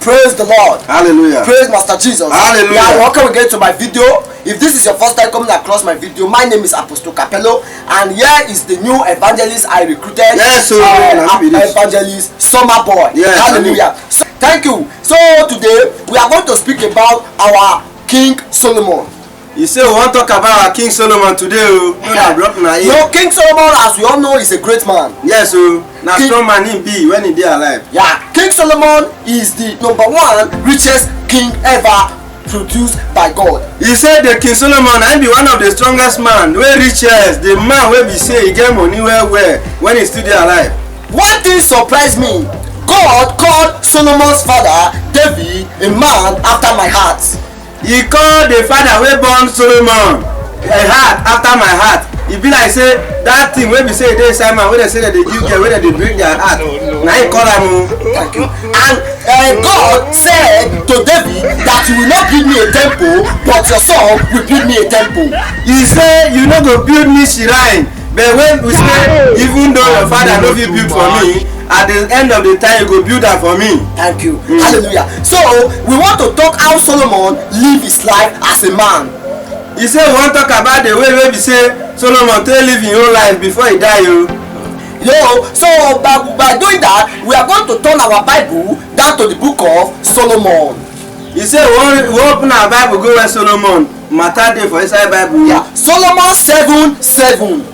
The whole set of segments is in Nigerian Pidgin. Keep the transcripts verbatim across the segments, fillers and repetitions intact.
Praise the Lord. Hallelujah. Praise Master Jesus. Hallelujah. Yeah, welcome again to my video. If this is your first time coming across my video, my name is Apostle Capello, and here is the new evangelist I recruited. Yes, sir. uh, Let me be this. Evangelist Summer Boy. Yes, Hallelujah. So, thank you. So today we are going to speak about our King Solomon. You say we wan talk about our King Solomon today o. No dey drop na ear. No, King Solomon, as we all know, is a great man. Yes o. Na King- strong man he be when he dey alive. Yeah, King Solomon is the number one richest king ever produced by God. He say the King Solomon na him be one of the strongest man wey richest, the man wey be say he get money well well when he still dey alive. One thing surprised me. God called Solomon's father, David, a man after my heart. He call the father wey born Solomon a heart after my heart. E be like say that thing wey be say e dey inside man, wey dem say dem dey give girl, wey dem dey break their heart, na him call am o. Thank you. And uh, God said to David that you will not build me a temple, but your son will build me a temple. He say, you no go build me shrine, but when we say, even though your father no fit build for me, at the end of the time you go build am for me. Thank you. Hallelujah. So we want to talk how Solomon lived his life as a man. He say we wan talk about the way wey be say Solomon take live him own life before he die o. You know, so by, by doing that, we are going to turn our Bible down to the book of Solomon. He say we wan, we wan open our Bible go where Solomon matter dey for inside Bible. Yeah, Solomon seven seven.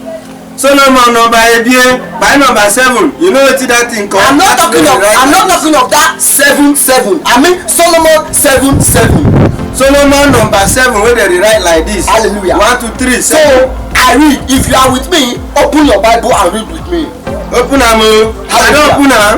Solomon number ebie by number seven. You know wetin that thing call? I'm not That talking thing of dey write I'm not like this. Talking of that seven seven. I mean Solomon seven seven. Solomon number seven wey dem dey write like this. Hallelujah. One, two, three, So seven. I read. If you are with me, open your Bible and read with me. Open am o. I don Hallelujah. Open am.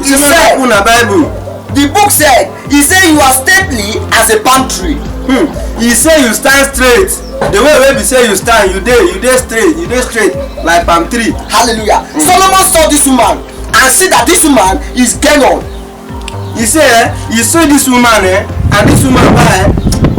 You He say said- open am Bible. The book said, he said, you are stately as a palm tree. Hmm. He say you stand straight. The way wey be say you stand, you dey, you dey straight, you dey straight like palm tree. Hallelujah. Solomon saw this woman and see that this woman is Genon. He say, eh, you see this woman, eh, and this woman, eh,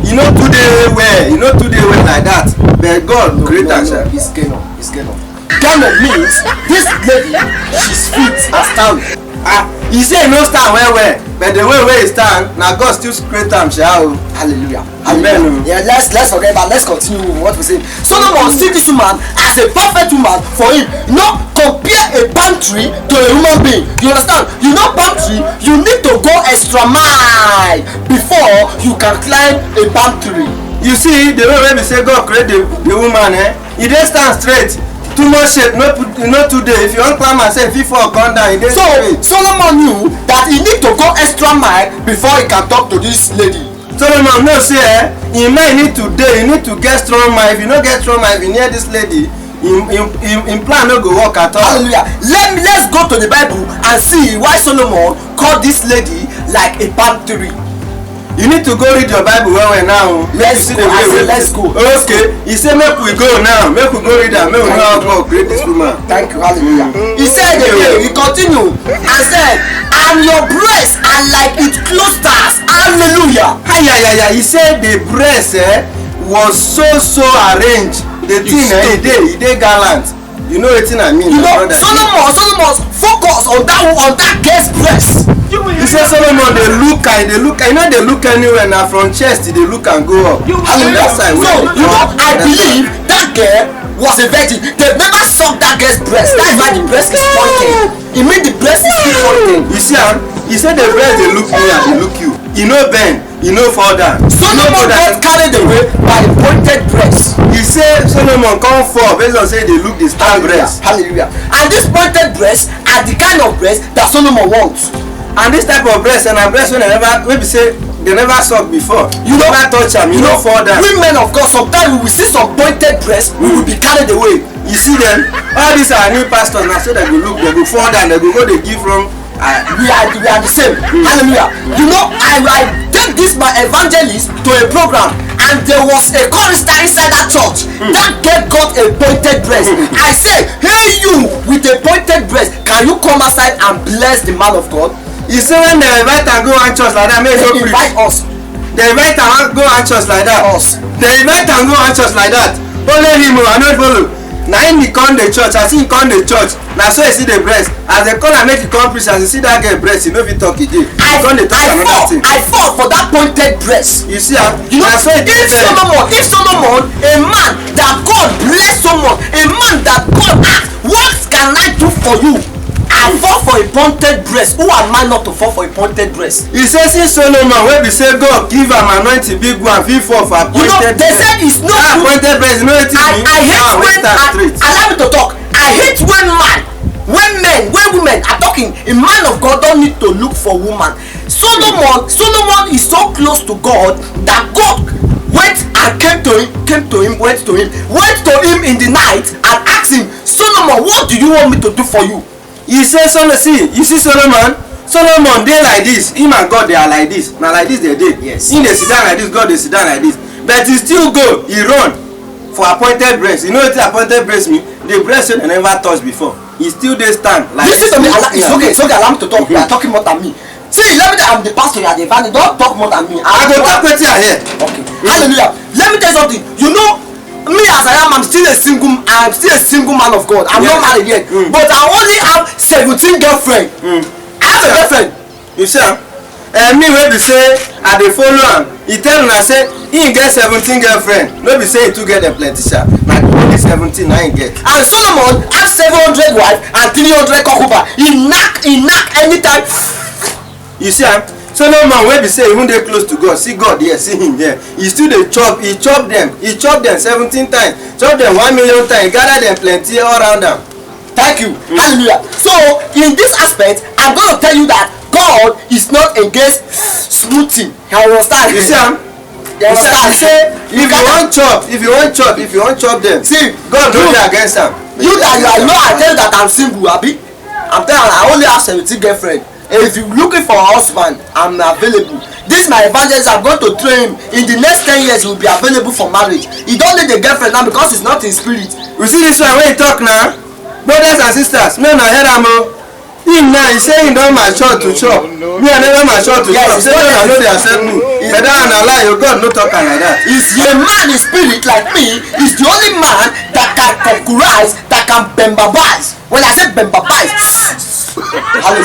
you no too dey well, you no too dey well like that. But God create am, sha. It's Genon. It's Genon. Genon means this lady, she's fit and stand. Ah, he say e no stand well well, but the way wey e stand, na God still create am, sha o. Hallelujah. Amen. Yeah, let's let's forget about. Let's continue with what we say. Solomon see this woman as a perfect woman for him. No compare a palm tree to a human being. You understand? You know palm tree, you need to go extra mile before you can climb a palm tree. You see the way wey be say God create the, the woman, eh? E dey stand straight. Too much shape, no put, no too dey. If you wan climb am sef, e fit fall come down. E dey So straight. Solomon knew that he need to go extra mile before he can talk to this lady. Solomon know say, eh, him mind need to dey, he need to get strong mind. If you no get strong mind, if you near this lady, him him him, him plan no go work at all. Hallelujah. Let me let's go to the Bible and see why Solomon called this lady like a palm tree. You need to go read your Bible well well now. Let's You see go. the I way say wey- let's go. Okay, he say make we go now, make we go read am, make we know how God create this woman. Thank you, hallelujah. He said again, he continued and said, and your breasts are like its clusters. Hallelujah. Ayayaya, he say the breast, eh, was so so arranged. The thing, eh, e dey, e dey gallant. You know wetin I mean, You my know, brother? Solomon, Solomon focus on that on that girl's breast. He say Solomon dey look am, dey look am, e no dey look anywhere, na from chest e dey look am go up. Hallelujah. That's why So, you know, I believe that girl was a virgin. They've never sucked that girl's breast. That's why the breast is pointing. It means the breast is still pointing. You see am? He say the breast dey look me and dey look you. E no bend, e no fall down. E no go Solomon down. Got carried away by the pointed breast. He say Solomon come fall based on say e dey look the stand breast. Hallelujah. And this pointed breast are the kind of breast that Solomon wants. And this type of breast, and na breast wey dem never, wey be say dem never suck before. You know, never touch am, you you no know, fall down. Women of God, sometimes we will see some pointed breast, we will be carried away. You see them, all these our new pastors, na so dem go look, dem go fall down, dem go go dey give wrong. Uh, We are we are the same. Hallelujah. You know, I I take this my evangelist to a program, and there was a chorister inside that church. That girl got a pointed breast. I say, hey you with a pointed breast, can you come outside and bless the man of God? You see when dem invite am go one church like that, make e go preach. Invite us. Dem invite am go one church like that. Us. Dem invite am go one church like that. Only him o, I no follow. Na him he come the church, as he come the church, na so he see the breast. As they call am make he come preach, as he see that girl breast, he no fit talk again. He come dey talk another thing. I fall for that pointed breast. You see am? You know, na so he dey if Solomon, if Solomon, a man that God bless Solomon, a man that God ask, what can I do for you? I fall for a pointed breast. Who am I not to fall for a pointed breast? He say since Solomon wey be say God give am anointing big one fit fall for appointed breast. You know, they said it's not good. That appointed breast, you know wetin mean? I, I hate when, I, allow me to talk. I hate when man, when men, when women are talking. A man of God don't need to look for woman. Solomon, Solomon is so close to God that God went and came to him, came to him, went to him, went to him in the night and asked him, Solomon, what do you want me to do for you? He say, Solomon, see, you see Solomon, Solomon dey like this, him and God they are like this, na like this they dey. Yes. He dey sit down like this, God dey sit down like this, but he still go, he run for appointed breast. You know wetin appointed breast mean? The breast wey dem never touch before. He still dey stand like this. Listen to me, it's okay, it's okay, allow me to talk. You are talking more than me. See, let me tell, I'm the pastor, you are the evangelist. Don't talk more than me. I go talk wetin I hear. Okay. Hallelujah. Let me tell you something. You know, me as I am, I'm still a single, I'm still a single man of God. I'm not married yet. But I only have seventeen girlfriends. I have a girlfriend. You see am? Eh, me wey be say I dey follow am, he tell una say he get seventeen girlfriend. No be say he too get dem plenty sha. Na only seventeen na he get. And Solomon have seven hundred wife and three hundred concubine. He knack, he knack anytime. You see am? Solomon wey be say he even dey close to God, see God here, see him here. He still dey chop, he chop them, he chop them seventeen times, chop them one million times, gather them plenty all round am. Thank you. Hallelujah. So, in this aspect, I'm going to tell you that God is not against smoothing. You understand? You see am? You see am? He say, if you wan chop, if you wan chop, if you wan chop them, see, God no dey against am. You that you are, you know, I tell you that I'm single, abi? I'm telling you, I only have seventeen girlfriend. If you looking for a husband, I'm available. This my evangelist, I'm going to train him. In the next ten years, he will be available for marriage. He don't need a girlfriend now because it's not in spirit. You see this one wey he talk now? Brothers and sisters, me una hear am o. Him now, he say he don mature to chop. Me, I never mature to chop. Say God no dey accept me. But that na lie o, God no talk am like that. Is a man in spirit like me is the only man that can concurize, that can bembabise. When I say bembabise,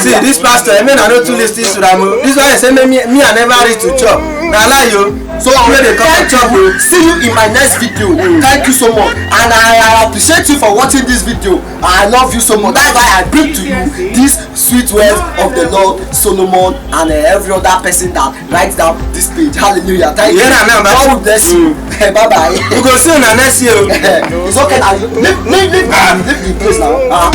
see, this pastor, I mean, I no too listen to am o. This one I say me, me, me, I never reach to chop. Na lie o. So I no dey come and chop o. See you in my next video. Thank you so much, and I, I appreciate you for watching this video. I love you so much. That's why I bring to you this sweet words of the Lord, Solomon, and, uh, every other person that writes down this page. Hallelujah. Thank you. Hear am now, God will bless you. Bye bye. We go see una next year o. It's okay now. Leave, leave, leave, leave the place now. Ah.